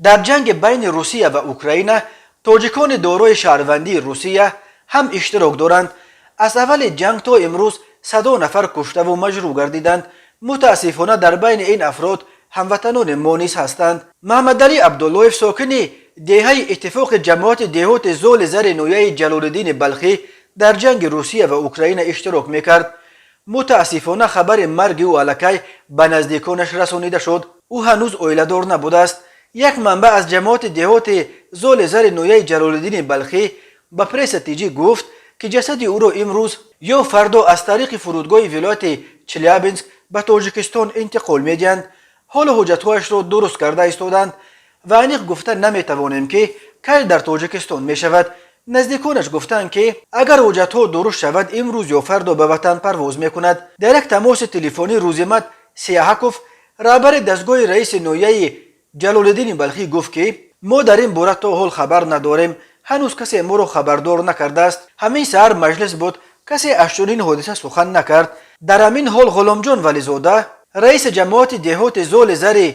Дар ҷанги байни Русия ва Украина тоҷикони дорои шаҳрвандии Русия ҳам иштирок доранд. Аз аввали ҷанг то имрӯз садо нафар куштаву маҷрӯҳ гардиданд. Мутаассифона, дар байни ин афрод ҳамватанони мо низ ҳастанд. Маҳаммадалӣ Абдуллоев, сокини деҳаи Иттифоқи ҷамоати деҳоти Золи Зари ноҳияи Ҷалолиддини Балхӣ, дар ҷанги Русия ва Украина иштирок мекард. Мутаассифона, хабари марги ӯ аллакай ба наздиконаш расонида шуд. Ӯ ҳанӯз оиладор набудааст. Як манбаъ аз ҷамоати деҳоти Золи Зари ноҳияи Ҷалолиддини Балхӣ ба Пресса ТЖ гуфт, ки ҷасади ӯро имрӯз ё фардо аз тариқи фурудгоҳи вилояти Челябинск ба Тоҷикистон интиқол медиҳанд. Ҳоло ҳуҷҷатҳояшро дуруст карда истоданд ва аниқ гуфта наметавонем, ки кай дар Тоҷикистон мешавад. Наздиконаш гуфтанд, ки агар ҳуҷҷатҳо дуруст шавад, имрӯз ё фардо ба ватан парвоз мекунад. Дар як тамоси телефонӣ Рӯзимат Сияҳаков, раҳбари дастгоҳи раиси ноҳияи Ҷалолиддини Балхӣ, гуфт, ки мо дар ин бора то ҳол хабар надорем, ҳанӯз касе моро хабардор накардааст. Ҳамин саҳар маҷлис буд, касе аз чунин ҳодиса сухан накард. Дар ҳамин ҳол Ғуломҷон Вализода, раиси ҷамоати деҳоти Золи Зари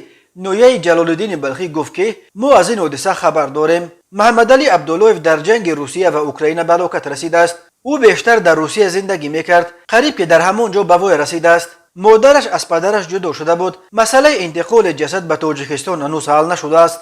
ноҳияи Ҷалолиддини Балхӣ, гуфт, ки мо аз ин ҳодиса хабар дорем. Маҳаммадалӣ Абдуллоев дар ҷанги Русия ва Украина ба ҳалокат расидааст. Ӯ бештар дар Русия зиндагӣ мекард, қариб ки дар ҳамон ҷо ба воя расидааст. Модараш аз падараш ҷудо шуда буд. Масъалаи интиқоли ҷасад ба Тоҷикистон ҳанӯз ҳал нашудааст.